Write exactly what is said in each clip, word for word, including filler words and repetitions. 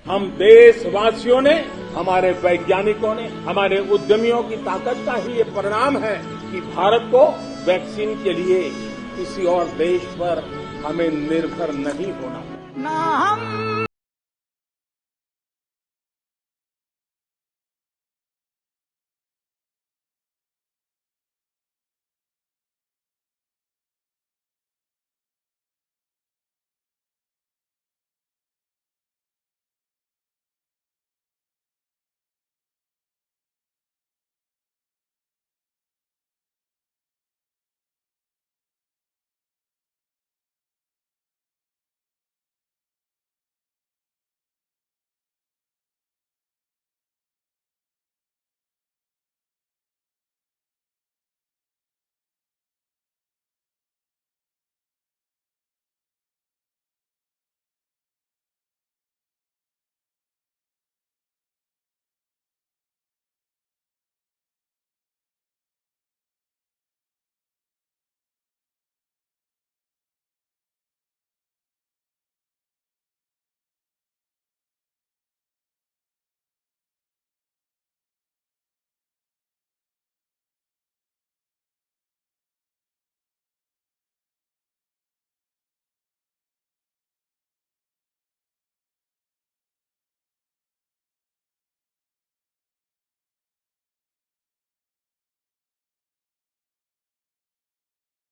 हम देशवासियों ने, हमारे वैज्ञानिकों ने, हमारे उद्यमियों की ताकत का ही ये परिणाम है कि भारत को वैक्सीन के लिए किसी और देश पर हमें निर्भर नहीं होना पड़ा।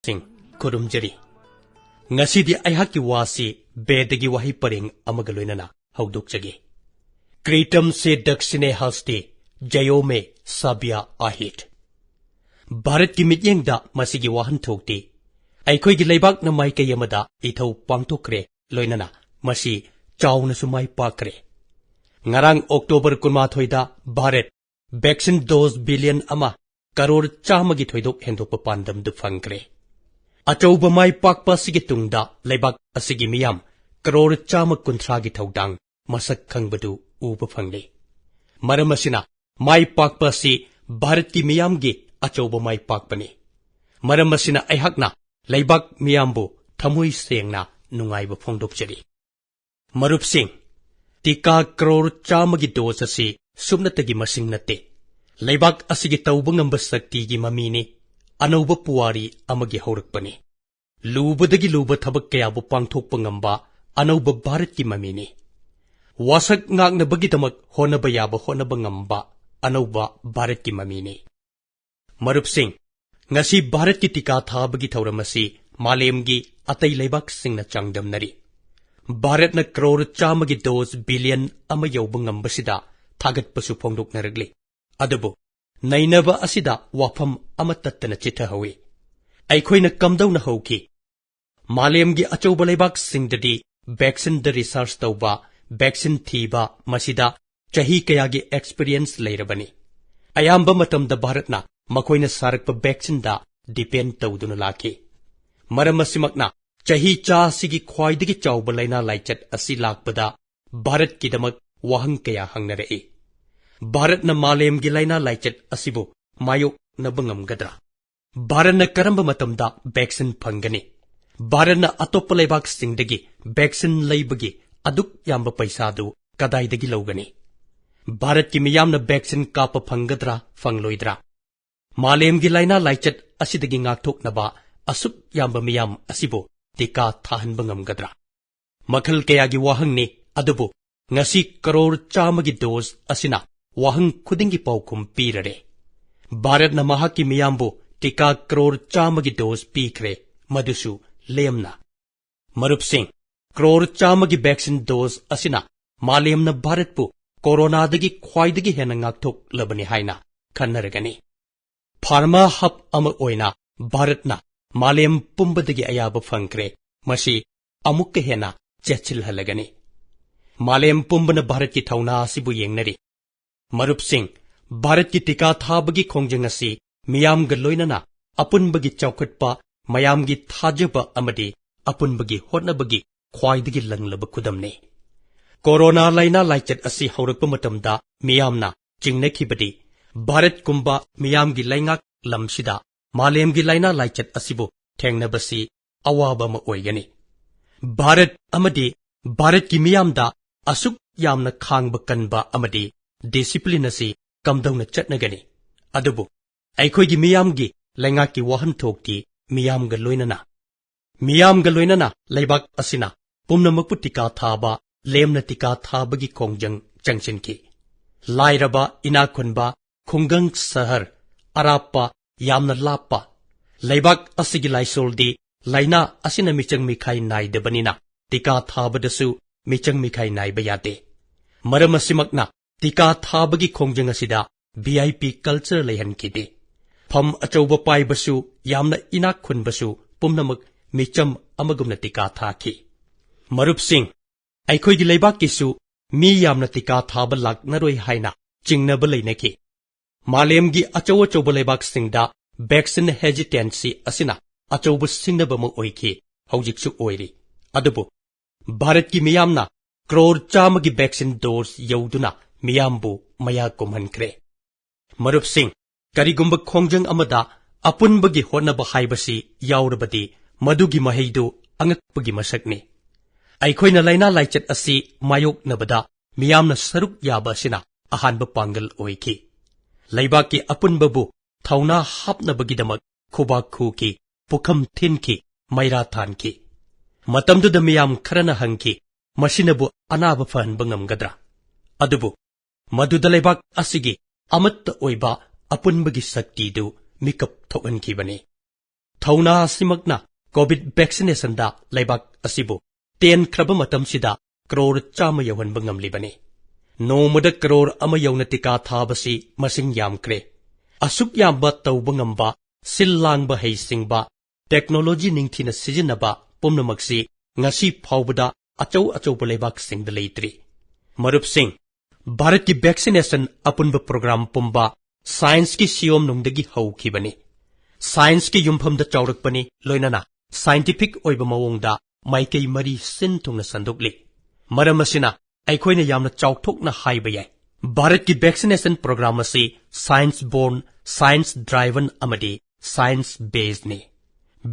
ꯁꯤꯡ ꯈꯨꯔꯨꯝꯖꯔꯤ꯫ ꯉꯁꯤꯗꯤ ꯑꯩꯍꯥꯛꯀꯤ ꯋꯥꯁꯤ ꯕꯦꯗꯒꯤ ꯋꯥꯍꯩ ꯄꯔꯦꯡ ꯑꯃꯒ ꯂꯣꯏꯅꯅ ꯍꯧꯗꯣꯛꯆꯒꯦ꯫ ꯀ꯭ꯔꯤꯇꯝ ꯁꯦ ꯗꯛꯁꯤꯅꯦ ꯍꯁꯇꯤ ꯖꯌꯣ ꯃꯦ ꯁꯥꯕ꯭ꯌ ꯑꯍꯤꯠ꯫ ꯚꯥꯔꯠꯀꯤ ꯃꯤꯠꯌꯦꯡꯗ ꯃꯁꯤꯒꯤ ꯋꯥꯍꯟꯊꯣꯛꯇꯤ ꯑꯩꯈꯣꯏꯒꯤ ꯂꯩꯕꯥꯛꯅ ꯃꯥꯏꯀꯩ ꯑꯃꯗ ꯏꯊꯧ ꯄꯥꯡꯊꯣꯛꯈ꯭ꯔꯦ, ꯂꯣꯏꯅꯅ ꯃꯁꯤ ꯆꯥꯎꯅꯁꯨ ꯃꯥꯏ ꯄꯥꯛꯈ꯭ꯔꯦ꯫ ꯉꯔꯥꯡ ꯑꯣꯛꯇꯣꯕꯔ ꯀꯨꯟꯃꯥꯊꯣꯏꯗ ꯚꯥꯔꯠ ꯚꯦꯛꯁꯤꯟ ꯗꯣꯁ ꯕꯤꯂꯤꯌꯟ ꯑꯃ ꯀꯔꯣꯔ ꯆꯥꯝꯃꯒꯤ ꯊꯣꯏꯗꯣꯛ ꯍꯦꯟꯗꯣꯛꯄ ꯄꯥꯟꯗꯝꯗꯨ ꯐꯪꯈ꯭ꯔꯦ꯫ ꯑꯆꯧꯕ ꯃꯥꯏ ꯄꯥꯛꯄ ꯑꯁꯤꯒꯤ ꯇꯨꯡꯗ ꯂꯩꯕꯥꯛ ꯑꯁꯤꯒꯤ ꯃꯤꯌꯥꯝ ꯀꯔꯣꯔ ꯆꯥꯝꯃ ꯀꯨꯟꯊ꯭ꯔꯥꯒꯤ ꯊꯧꯗꯥꯡ ꯃꯁꯛ ꯈꯪꯕꯗꯨ ꯎꯕ ꯐꯪꯂꯦ꯫ ꯃꯔꯝ ꯑꯁꯤꯅ ꯃꯥꯏ ꯄꯥꯛꯄ ꯑꯁꯤ ꯚꯥꯔꯠꯀꯤ ꯃꯤꯌꯥꯝꯒꯤ ꯑꯆꯧꯕ ꯃꯥꯏ ꯄꯥꯛꯄꯅꯤ꯫ ꯃꯔꯝ ꯑꯁꯤꯅ ꯑꯩꯍꯥꯛꯅ ꯂꯩꯕꯥꯛ ꯃꯤꯌꯥꯝꯕꯨ ꯊꯃꯣꯏ ꯁꯦꯡꯅ ꯅꯨꯡꯉꯥꯏꯕ ꯐꯣꯡꯗꯣꯛꯆꯔꯤ꯫ ꯃꯔꯨꯞꯁꯤꯡ, ꯇꯤꯀꯥ ꯀ꯭ꯔꯣꯔ ꯆꯥꯝꯃꯒꯤ ꯗꯣꯁ ꯑꯁꯤ ꯁꯨꯞꯅꯇꯒꯤ ꯃꯁꯤꯡ ꯅꯠꯇꯦ꯫ ꯂꯩꯕꯥꯛ ꯑꯁꯤꯒꯤ ꯇꯧꯕ ꯉꯝꯕ ꯁꯛꯇꯤꯒꯤ ꯃꯃꯤꯅꯤ, ꯑꯅꯧꯕ ꯄꯨꯋꯥꯔꯤ ꯑꯃꯒꯤ ꯍꯧꯔꯛꯄꯅꯤ꯫ ꯂꯨꯕꯗꯒꯤ ꯂꯨꯕ ꯊꯕꯛ ꯀꯌꯥꯕꯨ ꯄꯥꯡꯊꯣꯛꯄ ꯉꯝꯕ ꯑꯅꯧꯕ ꯚꯥꯔꯠꯀꯤ ꯃꯃꯤꯅꯤ꯫ ꯋꯥꯁꯛ ꯉꯥꯛꯅꯕꯒꯤꯗꯃꯛ ꯍꯣꯠꯅꯕ ꯌꯥꯕ ꯍꯣꯠꯅꯕ ꯉꯝꯕ ꯑꯅꯧꯕ ꯚꯥꯔꯠꯀꯤ ꯃꯃꯤꯅꯤ꯫ ꯃꯔꯨꯞꯁꯤꯡ, ꯉꯁꯤ ꯚꯥꯔꯠꯀꯤ ꯇꯤꯀꯥ ꯊꯥꯕꯒꯤ ꯊꯧꯔꯝ ꯑꯁꯤ ꯃꯥꯂꯦꯝꯒꯤ ꯑꯇꯩ ꯂꯩꯕꯥꯛꯁꯤꯡꯅ ꯆꯥꯡꯗꯝꯅꯔꯤ꯫ ꯚꯥꯔꯠꯅ ꯀ꯭ꯔꯣꯔ ꯆꯥꯝꯃꯒꯤ ꯗꯣꯁ ꯕꯤꯂꯤꯌꯟ ꯑꯃ ꯌꯧꯕ ꯉꯝꯕꯁꯤꯗ ꯊꯥꯒꯠꯄꯁꯨ ꯐꯣꯡꯗꯣꯛꯅꯔꯛꯂꯤ꯫ ꯑꯗꯨꯕꯨ ꯅꯩꯅꯕ ꯑꯁꯤꯗ ꯋꯥꯐꯝ ꯑꯃ ꯇꯠꯇꯅ ꯆꯤꯊꯍꯧꯏ꯫ ꯑꯩꯈꯣꯏꯅ ꯀꯝꯗꯧꯅ ꯍꯧꯈꯤ? ꯃꯥꯂꯦꯝꯒꯤ ꯑꯆꯧꯕ ꯂꯩꯕꯥꯛꯁꯤꯡꯗꯗꯤ ꯚꯦꯛꯁꯤꯟꯗ ꯔꯤꯁꯔꯆ ꯇꯧꯕ, ꯚꯦꯛꯁꯤꯟ ꯊꯤꯕ, ꯃꯁꯤꯗ ꯆꯍꯤ ꯀꯌꯥꯒꯤ ꯑꯦꯛꯁꯄꯤꯔꯤꯌꯦꯟꯁ ꯂꯩꯔꯕꯅꯤ꯫ ꯑꯌꯥꯝꯕ ꯃꯇꯝꯗ ꯚꯥꯔꯠꯅ ꯃꯈꯣꯏꯅ ꯁꯥꯔꯛꯄ ꯚꯦꯛꯁꯤꯟꯗ ꯗꯤꯄꯦꯟ ꯇꯧꯗꯨꯅ ꯂꯥꯛꯈꯤ꯫ ꯃꯔꯝ ꯑꯁꯤꯃꯛꯅ ꯆꯍꯤ ꯆꯥ ꯑꯁꯤꯒꯤ ꯈ꯭ꯋꯥꯏꯗꯒꯤ ꯆꯥꯎꯕ ꯂꯥꯏꯅꯥ ꯂꯥꯏꯆꯠ ꯑꯁꯤ ꯂꯥꯛꯄꯗ ꯚꯥꯔꯠꯀꯤꯗꯃꯛ ꯋꯥꯍꯪ ꯀꯌꯥ ꯍꯪꯅꯔꯛꯏ꯫ ꯚꯥꯔꯠꯅ ꯃꯥꯂꯦꯝꯒꯤ ꯂꯥꯏꯅꯥ ꯂꯥꯏꯆꯠ ꯑꯁꯤꯕꯨ ꯃꯥꯌꯣꯛꯅꯕ ꯉꯝꯒꯗ꯭ꯔꯥ? ꯚꯥꯔꯠꯅ ꯀꯔꯝꯕ ꯃꯇꯝꯗ ꯚꯦꯛꯁꯤꯟ ꯐꯪꯒꯅꯤ? ꯚꯥꯔꯠꯅ ꯑꯇꯣꯞꯄ ꯂꯩꯕꯥꯛꯁꯤꯡꯗꯒꯤ ꯚꯦꯛꯁꯤꯟ ꯂꯩꯕꯒꯤ ꯑꯗꯨꯛ ꯌꯥꯝꯕ ꯄꯩꯁꯥꯗꯨ ꯀꯗꯥꯏꯗꯒꯤ ꯂꯧꯒꯅꯤ? ꯚꯥꯔꯠꯀꯤ ꯃꯤꯌꯥꯝꯅ ꯚꯦꯛꯁꯤꯟ ꯀꯥꯞꯄ ꯐꯪꯒꯗ꯭ꯔꯥ, ꯐꯪꯂꯣꯏꯗ꯭ꯔꯥ? ꯃꯥꯂꯦꯝꯒꯤ ꯂꯥꯏꯅꯥ ꯂꯥꯏꯆꯠ ꯑꯁꯤꯗꯒꯤ ꯉꯥꯛꯊꯣꯛꯅꯕ ꯑꯁꯨꯛ ꯌꯥꯝꯕ ꯃꯤꯌꯥꯝ ꯑꯁꯤꯕꯨ ꯇꯤꯀꯥ ꯊꯥꯍꯟꯕ ꯉꯝꯒꯗ꯭ꯔꯥ? ꯃꯈꯜ ꯀꯌꯥꯒꯤ ꯋꯥꯍꯪꯅꯤ, ꯑꯗꯨꯕꯨ ꯉꯁꯤ ꯀꯔꯣꯔ ꯆꯥꯝꯃꯒꯤ ꯗꯣꯁ ꯑꯁꯤꯅ ꯋꯥꯍꯪ ꯈꯨꯗꯤꯡꯒꯤ ꯄꯥꯎꯈꯨꯝ ꯄꯤꯔꯔꯦ꯫ ꯚꯥꯔꯠꯅ ꯃꯍꯥꯛꯀꯤ ꯃꯤꯌꯥꯝꯕꯨ ꯇꯤꯀꯥ ꯀꯔꯣꯔ ꯆꯥꯝꯃꯒꯤ ꯗꯣꯁ ꯄꯤꯈ꯭ꯔꯦ, ꯃꯗꯨꯁꯨ ꯂꯦꯝꯅ꯫ ꯃꯔꯨꯞꯁꯤꯡ, ꯀ꯭ꯔꯣꯔ ꯆꯥꯝꯃꯒꯤ ꯚꯦꯛꯁꯤꯟ ꯗꯣꯁ ꯑꯁꯤꯅ ꯃꯥꯂꯦꯝꯅ ꯚꯥꯔꯠꯄꯨ ꯀꯣꯔꯣꯅꯥꯗꯒꯤ ꯈ꯭ꯋꯥꯏꯗꯒꯤ ꯍꯦꯟꯅ ꯉꯥꯛꯊꯣꯛꯂꯕꯅꯤ ꯍꯥꯏꯅ ꯈꯟꯅꯔꯒꯅꯤ꯫ ꯐꯥꯔꯃꯥ ꯍꯕ ꯑꯃ ꯑꯣꯏꯅ ꯚꯥꯔꯠꯅ ꯃꯥꯂꯦꯝ ꯄꯨꯝꯕꯗꯒꯤ ꯑꯌꯥꯕ ꯐꯪꯈ꯭ꯔꯦ꯫ ꯃꯁꯤ ꯑꯃꯨꯛꯀ ꯍꯦꯟꯅ ꯆꯦꯠꯁꯤꯜꯍꯜꯂꯒꯅꯤ꯫ ꯃꯥꯂꯦꯝ ꯄꯨꯝꯕꯅ ꯚꯥꯔꯠꯀꯤ ꯊꯧꯅꯥ ꯑꯁꯤꯕꯨ ꯌꯦꯡꯅꯔꯤ꯫ ꯃꯔꯨꯞꯁꯤꯡ, ꯚꯥꯔꯠꯀꯤ ꯇꯤꯀꯥ ꯊꯥꯕꯒꯤ ꯈꯣꯡꯖꯪ ꯑꯁꯤ ꯃꯤꯌꯥꯝꯒ ꯂꯣꯏꯅꯅ ꯑꯄꯨꯟꯕꯒꯤ ꯆꯥꯎꯈꯠꯄ, ꯃꯌꯥꯝꯒꯤ ꯊꯥꯖꯕ ꯑꯃꯗꯤ ꯑꯄꯨꯟꯕꯒꯤ ꯍꯣꯠꯅꯕꯒꯤ ꯈ꯭ꯋꯥꯏꯗꯒꯤ ꯂꯪꯂꯕ ꯈꯨꯗꯝꯅꯤ꯫ ꯀꯣꯔꯣꯅꯥ ꯂꯥꯏꯅꯥ ꯂꯥꯏꯆꯠ ꯑꯁꯤ ꯍꯧꯔꯛꯄ ꯃꯇꯝꯗ ꯃꯤꯌꯥꯝꯅ ꯆꯤꯡꯅꯈꯤꯕꯗꯤ ꯚꯥꯔꯠꯀꯨꯝꯕ ꯃꯤꯌꯥꯝꯒꯤ ꯂꯩꯉꯥꯛ ꯂꯝꯁꯤꯗ ꯃꯥꯂꯦꯝꯒꯤ ꯂꯥꯏꯅꯥ ꯂꯥꯏꯆꯠ ꯑꯁꯤꯕꯨ ꯊꯦꯡꯅꯕꯁꯤ ꯑꯋꯥꯕ ꯑꯃ ꯑꯣꯏꯒꯅꯤ꯫ ꯚꯥꯔꯠ ꯑꯃꯗꯤ ꯚꯥꯔꯠꯀꯤ ꯃꯤꯌꯥꯝꯗ ꯑꯁꯨꯛ ꯌꯥꯝꯅ ꯈꯥꯡꯕ ꯀꯟꯕ ꯑꯃꯗꯤ ꯗꯤꯁꯤꯄ꯭ꯂꯤꯟ ꯑꯁꯤ ꯀꯝꯗꯧꯅ ꯆꯠꯅꯒꯅꯤ? ꯑꯗꯨꯕꯨ ꯑꯩꯈꯣꯏꯒꯤ ꯃꯤꯌꯥꯝꯒꯤ ꯂꯩꯉꯥꯛꯀꯤ ꯋꯥꯍꯟꯊꯣꯛꯇꯤ ꯃꯤꯌꯥꯝꯒ ꯂꯣꯏꯅꯅ, ꯃꯤꯌꯥꯝꯒ ꯂꯣꯏꯅꯅ ꯂꯩꯕꯥꯛ ꯑꯁꯤꯅ ꯄꯨꯝꯅꯃꯛꯄꯨ ꯇꯤꯀꯥ ꯊꯥꯕ, ꯂꯦꯝꯅ ꯇꯤꯀꯥ ꯊꯥꯕꯒꯤ ꯈꯣꯡꯖꯪ ꯆꯪꯁꯤꯟꯈꯤ꯫ ꯂꯥꯏꯔꯕ, ꯏꯅꯥꯛ ꯈꯨꯟꯕ, ꯈꯨꯡꯒꯪ, ꯁꯍꯔ, ꯑꯔꯥꯞꯄ, ꯌꯥꯝꯅ ꯂꯥꯞꯄ, ꯂꯩꯕꯥꯛ ꯑꯁꯤꯒꯤ ꯂꯥꯏꯁꯣꯜꯗꯤ ꯂꯥꯏꯅꯥ ꯑꯁꯤꯅ ꯃꯤꯆꯪ ꯃꯤꯈꯥꯏ ꯅꯥꯏꯗꯕꯅꯤꯅ ꯇꯤꯀꯥ ꯊꯥꯕꯗꯁꯨ ꯃꯤꯆꯪ ꯃꯤꯈꯥꯏ ꯅꯥꯏꯕ ꯌꯥꯗꯦ꯫ ꯃꯔꯝ ꯑꯁꯤꯃꯛꯅ ꯇꯤꯀꯥ ꯊꯥꯕꯒꯤ ꯈꯣꯡꯖꯪ ꯑꯁꯤꯗ ꯚꯤ ꯑꯥꯏ ꯄꯤ ꯀꯜꯆꯔ ꯂꯩꯍꯟꯈꯤꯗꯦ꯫ ꯐꯝ ꯑꯆꯧꯕ ꯄꯥꯏꯕꯁꯨ, ꯌꯥꯝꯅ ꯏꯅꯥꯛ ꯈꯨꯟꯕꯁꯨ ꯄꯨꯝꯅꯃꯛ ꯃꯤꯆꯝ ꯑꯃꯒꯨꯝꯅ ꯇꯤꯀꯥ ꯊꯥꯈꯤ꯫ ꯃꯔꯨꯞꯁꯤꯡ, ꯑꯩꯈꯣꯏꯒꯤ ꯂꯩꯕꯥꯛꯀꯤꯁꯨ ꯃꯤ ꯌꯥꯝꯅ ꯇꯤꯀꯥ ꯊꯥꯕ ꯂꯥꯛꯅꯔꯣꯏ ꯍꯥꯏꯅ ꯆꯤꯡꯅꯕ ꯂꯩꯅꯈꯤ꯫ ꯃꯥꯂꯦꯝꯒꯤ ꯑꯆꯧ ꯑꯆꯧꯕ ꯂꯩꯕꯥꯛꯁꯤꯡꯗ ꯚꯦꯛꯁꯤꯟ ꯍꯦꯖꯤꯇꯦꯟꯁꯤ ꯑꯁꯤꯅ ꯑꯆꯧꯕ ꯁꯤꯡꯅꯕ ꯑꯃ ꯑꯣꯏꯈꯤ, ꯍꯧꯖꯤꯛꯁꯨ ꯑꯣꯏꯔꯤ꯫ ꯑꯗꯨꯕꯨ ꯚꯥꯔꯠꯀꯤ ꯃꯤꯌꯥꯝꯅ ꯀ꯭ꯔꯣꯔ ꯆꯥꯝꯃꯒꯤ ꯚꯦꯛꯁꯤꯟ ꯗꯣꯁ ꯌꯧꯗꯨꯅ ꯃꯤꯌꯥꯝꯕꯨ ꯃꯌꯥ ꯀꯨꯝꯍꯟꯈ꯭ꯔꯦ꯫ ꯃꯔꯨꯞꯁꯤꯡ, ꯀꯔꯤꯒꯨꯝꯕ ꯈꯣꯡꯖꯪ ꯑꯃꯗ ꯑꯄꯨꯟꯕꯒꯤ ꯍꯣꯠꯅꯕ ꯍꯥꯏꯕꯁꯤ ꯌꯥꯎꯔꯕꯗꯤ ꯃꯗꯨꯒꯤ ꯃꯍꯩꯗꯨ ꯑꯉꯛꯄꯒꯤ ꯃꯁꯛꯅꯤ꯫ ꯑꯩꯈꯣꯏꯅ ꯂꯥꯏꯅꯥ ꯂꯥꯏꯆꯠ ꯑꯁꯤ ꯃꯥꯌꯣꯛꯅꯕꯗ ꯃꯤꯌꯥꯝꯅ ꯁꯔꯨꯛ ꯌꯥꯕ ꯑꯁꯤꯅ ꯑꯍꯥꯟꯕ ꯄꯥꯡꯒꯜ ꯑꯣꯏꯈꯤ꯫ ꯂꯩꯕꯥꯛꯀꯤ ꯑꯄꯨꯟꯕꯕꯨ ꯊꯧꯅꯥ ꯍꯥꯞꯅꯕꯒꯤꯗꯃꯛ ꯈꯨꯕꯥꯛ ꯈꯨꯈꯤ, ꯄꯨꯈꯝ ꯊꯤꯟꯈꯤ, ꯃꯩꯔꯥ ꯊꯥꯟꯈꯤ꯫ ꯃꯇꯝꯗꯨꯗ ꯃꯤꯌꯥꯝ ꯈꯔꯅ ꯍꯪꯈꯤ, "ꯃꯁꯤꯅꯕꯨ ꯑꯅꯥꯕ ꯐꯍꯟꯕ ꯉꯝꯒꯗ꯭ꯔꯥ?" ꯑꯗꯨꯕꯨ ꯃꯗꯨꯗ ꯂꯩꯕꯥꯛ ꯑꯁꯤꯒꯤ ꯑꯃꯠꯇ ꯑꯣꯏꯕ ꯑꯄꯨꯟꯕꯒꯤ ꯁꯛꯇꯤꯗꯨ ꯃꯤꯀꯞ ꯊꯣꯛꯍꯟꯈꯤꯕꯅꯤ꯫ ꯊꯧꯅꯥ ꯑꯁꯤꯃꯛꯅ ꯀꯣꯚꯤꯗ ꯚꯦꯛꯁꯤꯅꯦꯁꯟꯗ ꯂꯩꯕꯥꯛ ꯑꯁꯤꯕꯨ ꯇꯦꯟꯈ꯭ꯔꯕ ꯃꯇꯝꯁꯤꯗ ꯀ꯭ꯔꯣꯔ ꯆꯥꯝꯃ ꯌꯧꯍꯟꯕ ꯉꯝꯂꯤꯕꯅꯤ꯫ ꯅꯣꯡꯃꯗ ꯀ꯭ꯔꯣꯔ ꯑꯃ ꯌꯧꯅ ꯇꯤꯀꯥ ꯊꯥꯕꯁꯤ ꯃꯁꯤꯡ ꯌꯥꯝꯈ꯭ꯔꯦ꯫ ꯑꯁꯨꯛ ꯌꯥꯝꯕ ꯇꯧꯕ ꯉꯝꯕ, ꯁꯤꯜ ꯂꯥꯡꯕ ꯍꯩꯁꯤꯡꯕ, ꯇꯦꯛꯅꯣꯂꯣꯖꯤ ꯅꯤꯡꯊꯤꯅ ꯁꯤꯖꯤꯟꯅꯕ ꯄꯨꯝꯅꯃꯛꯁꯤ ꯉꯁꯤ ꯐꯥꯎꯕꯗ ꯑꯆꯧ ꯑꯆꯧꯕ ꯂꯩꯕꯥꯛꯁꯤꯡꯗ ꯂꯩꯇ꯭ꯔꯤ꯫ ꯃꯔꯨꯞꯁꯤꯡ, ꯚꯥꯔꯠꯀꯤ ꯚꯦꯛꯁꯤꯅꯦꯁꯟ ꯑꯄꯨꯟꯕ ꯄ꯭ꯔꯣꯒ꯭ꯔꯥꯝ ꯄꯨꯝꯕ ꯁꯥꯏꯟꯁꯀꯤ ꯁꯤꯌꯣꯝꯅꯨꯡꯗꯒꯤ ꯍꯧꯈꯤꯕꯅꯤ꯫ ꯁꯥꯏꯟꯁꯀꯤ ꯌꯨꯝꯐꯝꯗ ꯆꯥꯎꯔꯛꯄꯅꯤ, ꯂꯣꯏꯅꯅ ꯁꯥꯏꯟꯇꯤꯐꯤꯛ ꯑꯣꯏꯕ ꯃꯑꯣꯡꯗ ꯃꯥꯏꯀꯩ ꯃꯔꯤ ꯁꯤꯟ ꯊꯨꯡꯅ ꯁꯟꯗꯣꯛꯂꯤ꯫ ꯃꯔꯝ ꯑꯁꯤꯅ ꯑꯩꯈꯣꯏꯅ ꯌꯥꯝꯅ ꯆꯥꯎꯊꯣꯛꯅ ꯍꯥꯏꯕ ꯌꯥꯏ, ꯚꯥꯔꯠꯀꯤ ꯚꯦꯛꯁꯤꯅꯦꯁꯟ ꯄ꯭ꯔꯣꯒ꯭ꯔꯥꯝ ꯑꯁꯤ ꯁꯥꯏꯟꯁ ꯕꯣꯔꯟ, ꯁꯥꯏꯟꯁ ꯗ꯭ꯔꯥꯏꯚꯟ ꯑꯃꯗꯤ ꯁꯥꯏꯟꯁ ꯕꯦꯁꯅꯤ꯫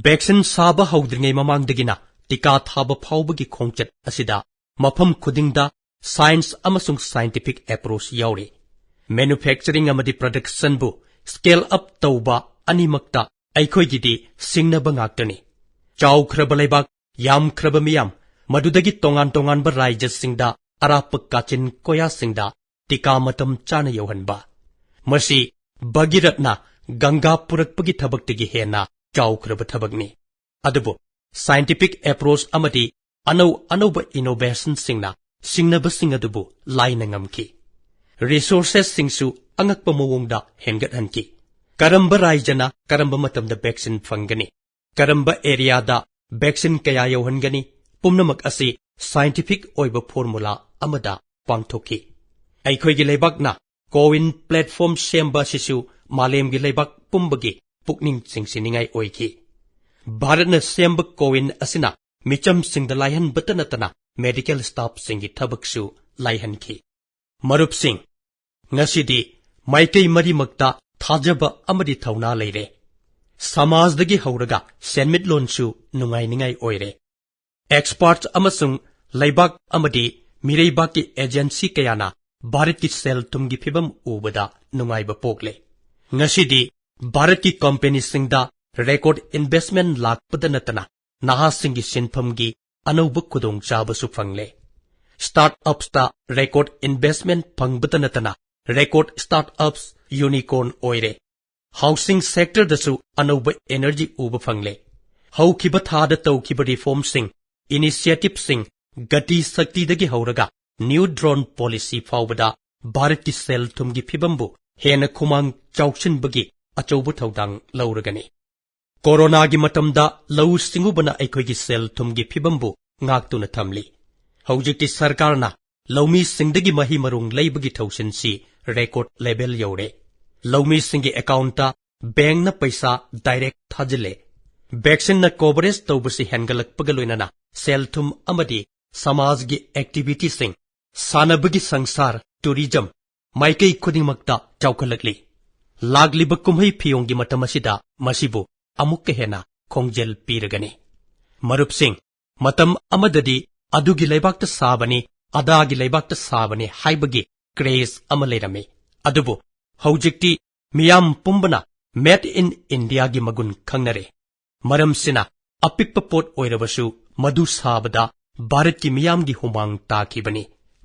ꯚꯦꯛꯁꯤꯟ ꯁꯥꯕ ꯍꯧꯗ꯭ꯔꯤꯉꯩ ꯃꯃꯥꯡꯗꯒꯤꯅ ꯇꯤꯀꯥ ꯊꯥꯕ ꯐꯥꯎꯕꯒꯤ ꯈꯣꯡꯆꯠ ꯑꯁꯤꯗ ꯃꯐꯝ ꯈꯨꯗꯤꯡꯗ ꯁꯥꯏꯟꯁ ꯑꯃꯁꯨꯡ ꯁꯥꯏꯟꯇꯤꯐꯤꯛ ꯑꯦꯄ꯭ꯔꯣꯆ ꯌꯥꯎꯔꯤ꯫ ꯃꯦꯅꯨꯐꯦꯛꯆꯔꯤꯡ ꯑꯃꯗꯤ ꯄ꯭ꯔꯗꯛꯁꯟꯕꯨ ꯁ꯭ꯀꯦꯜ ꯑꯞ ꯇꯧꯕ ꯑꯅꯤꯃꯛꯇ ꯑꯩꯈꯣꯏꯒꯤꯗꯤ ꯁꯤꯡꯅꯕ ꯉꯥꯛꯇꯅꯤ꯫ ꯆꯥꯎꯈ꯭ꯔꯕ ꯂꯩꯕꯥꯛ, ꯌꯥꯝꯈ꯭ꯔꯕ ꯃꯤꯌꯥꯝ, ꯃꯗꯨꯗꯒꯤ ꯇꯣꯉꯥꯟ ꯇꯣꯉꯥꯟꯕ ꯔꯥꯏꯖ꯭ꯌꯁꯤꯡꯗ ꯑꯔꯥꯞꯄ ꯀꯥꯆꯤꯟ ꯀꯣꯌꯥꯁꯤꯡꯗ ꯇꯤꯀꯥ ꯃꯇꯝ ꯆꯥꯅ ꯌꯧꯍꯟꯕ, ꯃꯁꯤ ꯚꯒꯤꯔꯠꯅ ꯒꯪꯒꯥ ꯄꯨꯔꯛꯄꯒꯤ ꯊꯕꯛꯇꯒꯤ ꯍꯦꯟꯅ ꯆꯥꯎꯈ꯭ꯔꯕ ꯊꯕꯛꯅꯤ꯫ ꯑꯗꯨꯕꯨ ꯁꯥꯏꯟꯇꯤꯐꯤꯛ ꯑꯦꯄ꯭ꯔꯣꯆ ꯑꯃꯗꯤ ꯑꯅꯧ ꯑꯅꯧꯕ ꯏꯅꯣꯚꯦꯁꯟꯁꯤꯡꯅ ꯁꯤꯡꯅꯕꯁꯤꯡ ꯑꯗꯨꯕꯨ ꯂꯥꯏꯅ ꯉꯝꯈꯤ꯫ ꯔꯤꯁꯣꯔꯁꯦꯁꯁꯤꯡꯁꯨ ꯑꯉꯛꯄ ꯃꯑꯣꯡꯗ ꯍꯦꯟꯒꯠꯍꯟꯈꯤ꯫ ꯀꯔꯝꯕ ꯔꯥꯏꯖ꯭ꯌꯅ ꯀꯔꯝꯕ ꯃꯇꯝꯗ ꯚꯦꯛꯁꯤꯟ ꯐꯪꯒꯅꯤ, ꯀꯔꯝꯕ ꯑꯦꯔꯤꯌꯥꯗ ꯚꯦꯛꯁꯤꯟ ꯀꯌꯥ ꯌꯧꯍꯟꯒꯅꯤ, ꯄꯨꯝꯅꯃꯛ ꯑꯁꯤ ꯁꯥꯏꯟꯇꯤꯐꯤꯛ ꯑꯣꯏꯕ ꯐꯣꯔꯃꯨꯂꯥ ꯑꯃꯗ ꯄꯥꯡꯊꯣꯛꯈꯤ꯫ ꯑꯩꯈꯣꯏꯒꯤ ꯂꯩꯕꯥꯛꯅ ꯀꯣꯋꯤꯟ ꯄ꯭ꯂꯦꯠꯐꯣꯔꯝ ꯁꯦꯝꯕ ꯑꯁꯤꯁꯨ ꯃꯥꯂꯦꯝꯒꯤ ꯂꯩꯕꯥꯛ ꯄꯨꯝꯕꯒꯤ ꯄꯨꯛꯅꯤꯡ ꯆꯤꯡꯁꯤꯟꯅꯤꯡꯉꯥꯏ ꯑꯣꯏꯈꯤ꯫ ꯚꯥꯔꯠꯅ ꯁꯦꯝꯕ ꯀꯣꯋꯤꯟ ꯑꯁꯤꯅ ꯃꯤꯆꯝꯁꯤꯡꯗ ꯂꯥꯏꯍꯟꯕꯇ ꯅꯠꯇꯅ ꯃꯦꯗꯤꯀꯦꯜ ꯁ꯭ꯇꯥꯐꯁꯤꯡꯒꯤ ꯊꯕꯛꯁꯨ ꯂꯥꯏꯍꯟꯈꯤ꯫ ꯃꯔꯨꯞꯁꯤꯡ, ꯉꯁꯤꯗꯤ ꯃꯥꯏꯀꯩ ꯃꯔꯤꯃꯛꯇ ꯊꯥꯖꯕ ꯑꯃꯗꯤ ꯊꯧꯅꯥ ꯂꯩꯔꯦ꯫ ꯁꯃꯥꯖꯗꯒꯤ ꯍꯧꯔꯒ ꯁꯦꯟꯃꯤꯠꯂꯣꯟꯁꯨ ꯅꯨꯡꯉꯥꯏꯅꯤꯡꯉꯥꯏ ꯑꯣꯏꯔꯦ꯫ ꯑꯦꯛꯁꯄꯔꯠ ꯑꯃꯁꯨꯡ ꯂꯩꯕꯥꯛ ꯑꯃꯗꯤ ꯃꯤꯔꯩꯕꯥꯛꯀꯤ ꯑꯦꯖꯦꯟꯁꯤ ꯀꯌꯥꯅ ꯚꯥꯔꯠꯀꯤ ꯁꯦꯜ ꯊꯨꯝꯒꯤ ꯐꯤꯕꯝ ꯎꯕꯗ ꯅꯨꯡꯉꯥꯏꯕ ꯄꯣꯛꯂꯦ꯫ ꯉꯁꯤꯗꯤ ꯚꯥꯔꯠꯀꯤ ꯀꯝꯄꯦꯅꯤꯁꯤꯡꯗ ꯔꯦꯀꯣꯔꯗ ꯏꯟꯚꯦꯁ꯭ꯇꯃꯦꯟꯠ ꯂꯥꯛꯄꯗ ꯅꯠꯇꯅ ꯅꯍꯥꯁꯤꯡꯒꯤ ꯁꯤꯟꯐꯝꯒꯤ ꯑꯅꯧꯕ ꯈꯨꯗꯣꯡꯆꯥꯕꯁꯨ ꯐꯪꯂꯦ꯫ ꯁ꯭ꯇꯥꯔꯠ ꯑꯞꯁꯇ ꯔꯦꯀꯣꯔꯗ ꯏꯟꯚꯦꯁ꯭ꯇꯃꯦꯟꯠ ꯐꯪꯕꯇ ꯅꯠꯇꯅ ꯔꯦꯀꯣꯔꯗ ꯁ꯭ꯇꯥꯔꯠ ꯑꯞꯁ ꯌꯨꯅꯤꯀꯣꯔꯟ ꯑꯣꯏꯔꯦ꯫ ꯍꯥꯎꯁꯤꯡ ꯁꯦꯛꯇꯔꯗꯁꯨ ꯑꯅꯧꯕ ꯑꯦꯅꯔꯖꯤ ꯎꯕ ꯐꯪꯂꯦ꯫ ꯍꯧꯈꯤꯕ ꯊꯥꯗ ꯇꯧꯈꯤꯕ ꯔꯤꯐꯣꯔꯝꯁꯤꯡ, ꯏꯅꯤꯁꯤꯌꯦꯇꯤꯚꯁꯤꯡ, ꯒꯇꯤ ꯁꯛꯇꯤꯗꯒꯤ ꯍꯧꯔꯒ ꯅ꯭ꯌꯨ ꯗ꯭ꯔꯣꯟ ꯄꯣꯂꯤꯁꯤ ꯐꯥꯎꯕꯗ ꯚꯥꯔꯠꯀꯤ ꯁꯦꯜ ꯊꯨꯝꯒꯤ ꯐꯤꯕꯝꯕꯨ ꯍꯦꯟꯅ ꯈꯨꯃꯥꯡ ꯆꯥꯎꯁꯤꯟꯕꯒꯤ ꯑꯆꯧꯕ ꯊꯧꯗꯥꯡ ꯂꯧꯔꯒꯅꯤ꯫ ꯀꯣꯔꯣꯅꯥꯒꯤ ꯃꯇꯝꯗ ꯂꯧꯎ ꯁꯤꯡꯎꯕꯅ ꯑꯩꯈꯣꯏꯒꯤ ꯁꯦꯜ ꯊꯨꯝꯒꯤ ꯐꯤꯕꯝꯕꯨ ꯉꯥꯛꯇꯨꯅ ꯊꯝꯂꯤ꯫ ꯍꯧꯖꯤꯛꯇꯤ ꯁꯔꯀꯥꯔꯅ ꯂꯧꯃꯤꯁꯤꯡꯗꯒꯤ ꯃꯍꯩ ꯃꯔꯣꯡ ꯂꯩꯕꯒꯤ ꯊꯧꯁꯤꯟꯁꯤ ꯔꯦꯀꯣꯔꯗ ꯂꯦꯚꯦꯜ ꯌꯧꯔꯦ꯫ ꯂꯧꯃꯤꯁꯤꯡꯒꯤ ꯑꯦꯀꯥꯎꯟꯠꯇ ꯕꯦꯡꯛꯅ ꯄꯩꯁꯥ ꯗꯥꯏꯔꯦꯛ ꯊꯥꯖꯤꯜꯂꯦ꯫ ꯚꯦꯛꯁꯤꯟꯅ ꯀꯣꯚꯔꯦꯖ ꯇꯧꯕꯁꯤ ꯍꯦꯟꯒꯠꯂꯛꯄꯒ ꯂꯣꯏꯅꯅ ꯁꯦꯜ ꯊꯨꯝ ꯑꯃꯗꯤ ꯁꯃꯥꯖꯒꯤ ꯑꯦꯛꯇꯤꯚꯤꯇꯤꯁꯤꯡ, ꯁꯥꯟꯅꯕꯒꯤ ꯁꯪꯁꯥꯔ, ꯇꯨꯔꯤꯖꯝ, ꯃꯥꯏꯀꯩ ꯈꯨꯗꯤꯡꯃꯛꯇ ꯆꯥꯎꯈꯠꯂꯛꯂꯤ꯫ ꯂꯥꯛꯂꯤꯕ ꯀꯨꯝꯍꯩ ꯐꯤꯌꯣꯡꯒꯤ ꯃꯇꯝ ꯑꯁꯤꯗ ꯃꯁꯤꯕꯨ ꯑꯃꯨꯛꯀ ꯍꯦꯟꯅ ꯈꯣꯡꯖꯦꯜ ꯄꯤꯔꯒꯅꯤ꯫ ꯃꯔꯨꯞꯁꯤꯡ, ꯃꯇꯝ ꯑꯃꯗꯗꯤ ꯑꯗꯨꯒꯤ ꯂꯩꯕꯥꯛꯇ ꯁꯥꯕꯅꯤ, ꯑꯗꯥꯒꯤ ꯂꯩꯕꯥꯛꯇ ꯁꯥꯕꯅꯤ ꯍꯥꯏꯕꯒꯤ craze ꯑꯃ ꯂꯩꯔꯝꯃꯤ꯫ ꯑꯗꯨꯕꯨ ꯍꯧꯖꯤꯛꯇꯤ ꯃꯤꯌꯥꯝ ꯄꯨꯝꯕꯅ Made in Indiaꯒꯤ ꯃꯒꯨꯟ ꯈꯪꯅꯔꯦ꯫ ꯃꯔꯝꯁꯤꯅ ꯑꯄꯤꯛꯄ ꯄꯣꯠ ꯑꯣꯏꯔꯕꯁꯨ ꯃꯗꯨ ꯁꯥꯕꯗ ꯚꯥꯔꯠꯀꯤ ꯃꯤꯌꯥꯝꯒꯤ ꯍꯨꯃꯥꯡ ꯇꯥꯈꯤꯕꯅꯤ꯫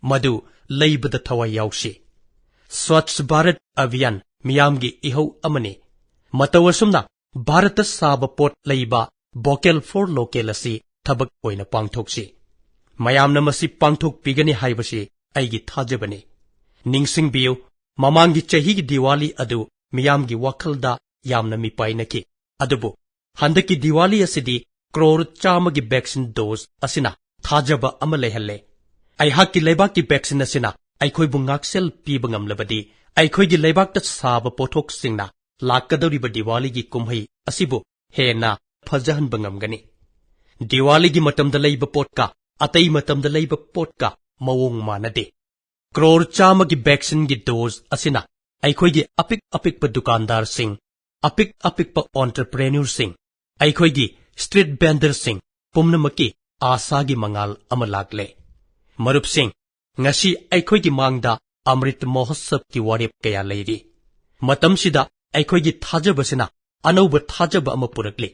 ꯃꯗꯨ ꯂꯩꯕꯗ ꯊꯋꯥꯏ ꯌꯥꯎꯁꯤ꯫ ꯁ꯭ꯋꯥꯆ ꯚꯥꯔꯠ ꯑꯚꯤꯌꯥꯟ ꯃꯤꯌꯥꯝꯒꯤ ꯏꯍꯧ ꯑꯃꯅꯤ꯫ ꯃꯇꯧ ꯑꯁꯨꯝꯅ ꯚꯥꯔꯠꯇ ꯁꯥꯕ ꯄꯣꯠ ꯂꯩꯕ Vocal for Local ꯑꯁꯤ ꯊꯕꯛ ꯑꯣꯏꯅ ꯄꯥꯡꯊꯣꯛꯁꯤ꯫ ꯃꯌꯥꯝꯅ ꯃꯁꯤ ꯄꯥꯡꯊꯣꯛꯄꯤꯒꯅꯤ ꯍꯥꯏꯕꯁꯤ ꯑꯩꯒꯤ ꯊꯥꯖꯕꯅꯤ꯫ ꯅꯤꯡꯁꯤꯡꯕꯤꯌꯨ, ꯃꯃꯥꯡꯒꯤ ꯆꯍꯤꯒꯤ ꯗꯤꯋꯥꯂꯤ ꯑꯗꯨ ꯃꯤꯌꯥꯝꯒꯤ ꯋꯥꯈꯜꯗ ꯌꯥꯝꯅ ꯃꯤꯄꯥꯏꯅꯈꯤ꯫ ꯑꯗꯨꯕꯨ ꯍꯟꯗꯛꯀꯤ ꯗꯤꯋꯥꯂꯤ ꯑꯁꯤꯗꯤ ꯀ꯭ꯔꯣꯔ ꯆꯥꯝꯃꯒꯤ vaccine dose ꯑꯁꯤꯅ ꯊꯥꯖꯕ ꯑꯃ ꯂꯩꯍꯜꯂꯦ꯫ ꯑꯩꯍꯥꯛꯀꯤ ꯂꯩꯕꯥꯛꯀꯤ vaccine ꯑꯁꯤꯅ ꯑꯩꯈꯣꯏꯕꯨ ꯉꯥꯛꯁꯦꯜ ꯄꯤꯕ ꯉꯝꯂꯕꯗꯤ, ꯑꯩꯈꯣꯏꯒꯤ ꯂꯩꯕꯥꯛꯇ ꯁꯥꯕ ꯄꯣꯠꯊꯣꯛꯁꯤꯡꯅ ꯂꯥꯛꯀꯗꯧꯔꯤꯕ ꯗꯤꯋꯥꯂꯤꯒꯤ ꯀꯨꯝꯍꯩ ꯑꯁꯤꯕꯨ ꯍꯦꯟꯅ ꯐꯖꯍꯟꯕ ꯉꯝꯒꯅꯤ꯫ ꯗꯤꯋꯥꯂꯤꯒꯤ ꯃꯇꯝꯗ ꯂꯩꯕ ꯄꯣꯠꯀ ꯑꯇꯩ ꯃꯇꯝꯗ ꯂꯩꯕ ꯄꯣꯠꯀ ꯃꯑꯣꯡ ꯃꯥꯟꯅꯗꯦ꯫ ꯀ꯭ꯔꯣꯔ ꯆꯥꯝꯃꯒꯤ vaccineꯒꯤ dose ꯑꯁꯤꯅ ꯑꯩꯈꯣꯏꯒꯤ ꯑꯄꯤꯛ ꯑꯄꯤꯛꯄ ꯗꯨꯀꯥꯟꯗꯥꯔꯁꯤꯡ, ꯑꯄꯤꯛ ꯑꯄꯤꯛꯄ entrepreneurꯁꯤꯡ, ꯑꯩꯈꯣꯏꯒꯤ street vendorꯁꯤꯡ ꯄꯨꯝꯅꯃꯛꯀꯤ ꯑꯥꯁꯥꯒꯤ ꯃꯉꯥꯜ ꯑꯃ ꯂꯥꯛꯂꯦ꯫ ꯃꯔꯨꯞꯁꯤꯡ, ꯉꯁꯤ ꯑꯩꯈꯣꯏꯒꯤ ꯃꯥꯡꯗ ꯑꯃ꯭ꯔꯤꯠ ꯃꯍꯣꯠꯁꯕꯀꯤ ꯋꯥꯔꯦꯞ ꯀꯌꯥ ꯂꯩꯔꯤ꯫ ꯃꯇꯝꯁꯤꯗ ꯑꯩꯈꯣꯏꯒꯤ ꯊꯥꯖꯕꯁꯤꯅ ꯑꯅꯧꯕ ꯊꯥꯖꯕ ꯑꯃ ꯄꯨꯔꯛꯂꯤ꯫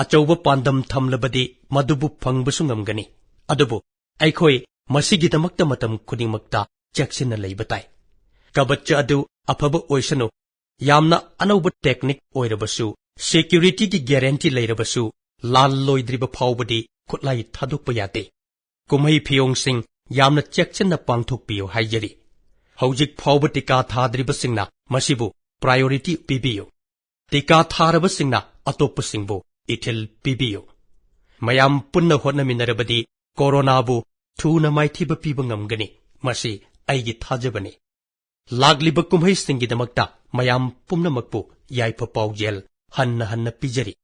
ꯑꯆꯧꯕ ꯄꯥꯟꯗꯝ ꯊꯝꯂꯕꯗꯤ ꯃꯗꯨꯕꯨ ꯐꯪꯕꯁꯨ ꯉꯝꯒꯅꯤ꯫ ꯑꯗꯨꯕꯨ ꯑꯩꯈꯣꯏ ꯃꯁꯤꯒꯤꯗꯃꯛꯇ ꯃꯇꯝ ꯈꯨꯗꯤꯡꯃꯛꯇ ꯆꯦꯛꯁꯤꯟꯅ ꯂꯩꯕ ꯇꯥꯏ꯫ ꯀꯕꯆ ꯑꯗꯨ ꯑꯐꯕ ꯑꯣꯏꯁꯅꯨ, ꯌꯥꯝꯅ ꯑꯅꯧꯕ technique ꯑꯣꯏꯔꯕꯁꯨ, securityꯒꯤ guarantee ꯂꯩꯔꯕꯁꯨ, ꯂꯥꯜ ꯂꯣꯏꯗ꯭ꯔꯤꯕ ꯐꯥꯎꯕꯗꯤ ꯈꯨꯠꯂꯥꯏ ꯊꯥꯗꯣꯛꯄ ꯌꯥꯗꯦ꯫ ꯀꯨꯝꯍꯩ ꯐꯤꯌꯣꯡꯁꯤꯡ ꯌꯥꯝꯅ ꯆꯦꯛꯁꯤꯟꯅ ꯄꯥꯡꯊꯣꯛꯄꯤꯌꯨ ꯍꯥꯏꯖꯔꯤ꯫ ꯍꯧꯖꯤꯛ ꯐꯥꯎꯕ ꯇꯤꯀꯥ ꯊꯥꯗ꯭ꯔꯤꯕꯁꯤꯡꯅ ꯃꯁꯤꯕꯨ priority ꯄꯤꯕꯤꯌꯨ꯫ ꯇꯤꯀꯥ ꯊꯥꯔꯕꯁꯤꯡꯅ ꯑꯇꯣꯞꯄꯁꯤꯡꯕꯨ ꯏꯊꯤꯜ ꯄꯤꯕꯤꯌꯨ꯫ ꯃꯌꯥꯝ ꯄꯨꯟꯅ ꯍꯣꯠꯅꯃꯤꯟꯅꯔꯕꯗꯤ ꯀꯣꯔꯣꯅꯥꯕꯨ ꯊꯨꯅ ꯃꯥꯏꯊꯤꯕ ꯄꯤꯕ ꯉꯝꯒꯅꯤ꯫ ꯃꯁꯤ ꯑꯩꯒꯤ ꯊꯥꯖꯕꯅꯤ꯫ ꯂꯥꯛꯂꯤꯕ ꯀꯨꯝꯍꯩꯁꯤꯡꯒꯤꯗꯃꯛꯇ ꯃꯌꯥꯝ ꯄꯨꯝꯅꯃꯛꯄꯨ ꯌꯥꯏꯐ ꯄꯥꯎꯖꯦꯜ ꯍꯟꯅ ꯍꯟꯅ ꯄꯤꯖꯔꯤ꯫